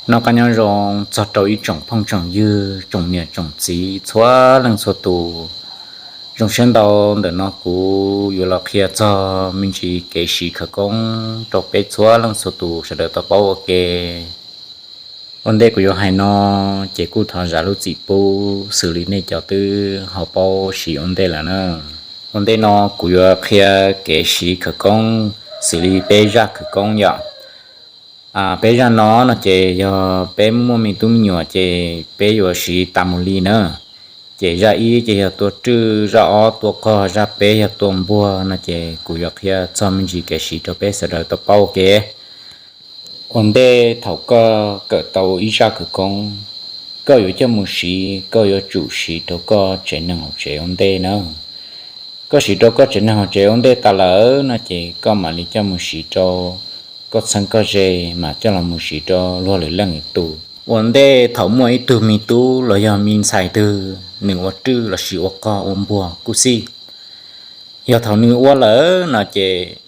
Noj qab nyob zoo txog rau ib tsoom phooj tsoom ywg, tsoom niam tsoom txiv txhua leej txhua tus. Zoo siab ntau, ntawm no kuv yuav los qhia txog me ntsis kev siv khawv koob rau peb txhua leej txhua tus sawv daws tau paub ua ke. Ua ntej kuv yuav hais no, ces kuj thov zam lub txim pub xws li nej cov twb ho paub siv ua ntej lawm na. Ua ntej no kuv yuav qhia kev siv khawv koob xws li peb zaj khawv koob yom. Peb zaj no no ces yog peb muaj me tub me nyuam ces peb yuav siv tas mus li na. Ces zaj ib ces yog tua rwj, zaj ob tua qog, zaj peb yog tua npuag no ces kuv yuav qhia txog me ntsis kev siv rau peb sawv daws tau paub ua ke. Ua ntej thaum koj kawm tau ib zaj khawv koob, koj yuav coj mus siv, koj yuav tsum siv rau koj tsev neeg hauv tsev ua ntej na. Koj siv rau koj tsev neeg hauv tsev ua ntej tas lawm no ces koj mam li coj mus siv rau koj txheeb koj ze, mam coj los mus siv rau luag lwm leej lwm tus. Ua ntej thaum muaj ib tug me tub los yog me ntxhais twg nws ua rwj lossis ua qog ua npuag kuj xij, yog thaum nws ua lawm no ces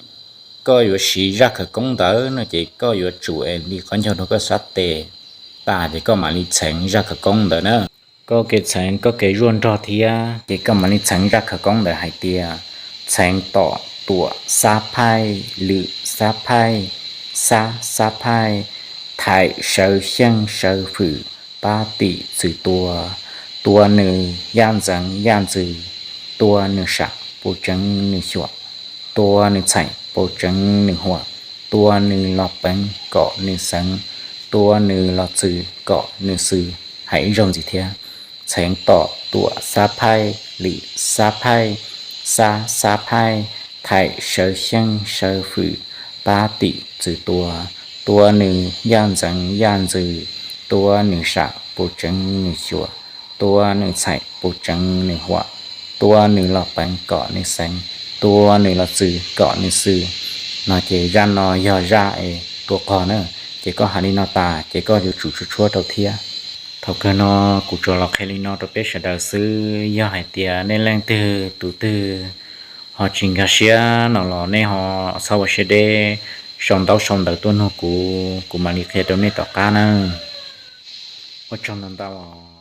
koj yuav siv zaj khawv koob ntawd no ces koj yuav tsum es li qhov ncauj rau koj sab tes tas ces koj mam li txheev zaj khawv koob ntawd na. Koj kev txheev koj kev zuaj nrog thiab ces koj mam li txheev zaj khawv koob ntawd hais tias: Txheev tom tuam xab phaij, lwm xab phaij, xab xab phaij, thaim sawv xyeej sawv fwm, pab tim txwm tua, tua nws yaj ntxeev yaj ntxwv, tua nws sam puv tseev nws xyuam, tua nws txhais puv tseev nws huam, tua nws los peev kom nws xeev, tua nws los txwv kom nws xwm. Hais ib zaug ntxiv thiab: Txheev tom tuam xab phaij, lwm xab phaij, xab xab phaij, thaim sawv xyeej sawv fwm, pab tim txwm tua, tua nws yaj ntxeev yaj ntxwv, tua nws sam puv tseev nws xyuam, tua nws txhais puv tseev nws huam, tua nws los peev kom nws xeev, tua nws los txwv kom nws xwm. No ces zaj no yog zaj es tua qog na. Ces koj hais li no tas ces koj yuav tsum tshuab tshuab rau thiab. Thaum kawg no kuv tsuas los qhia li no rau peb sawv daws xwb. Yog hais tias nej leej twg tus twg ho tsis nkag siab no los nej ho txhob ua siab deb, sau ntaub sau ntawv tuaj nug kuv, kuv mam li qhia rau nej tom qab na. Ua tsaug ntau ntau.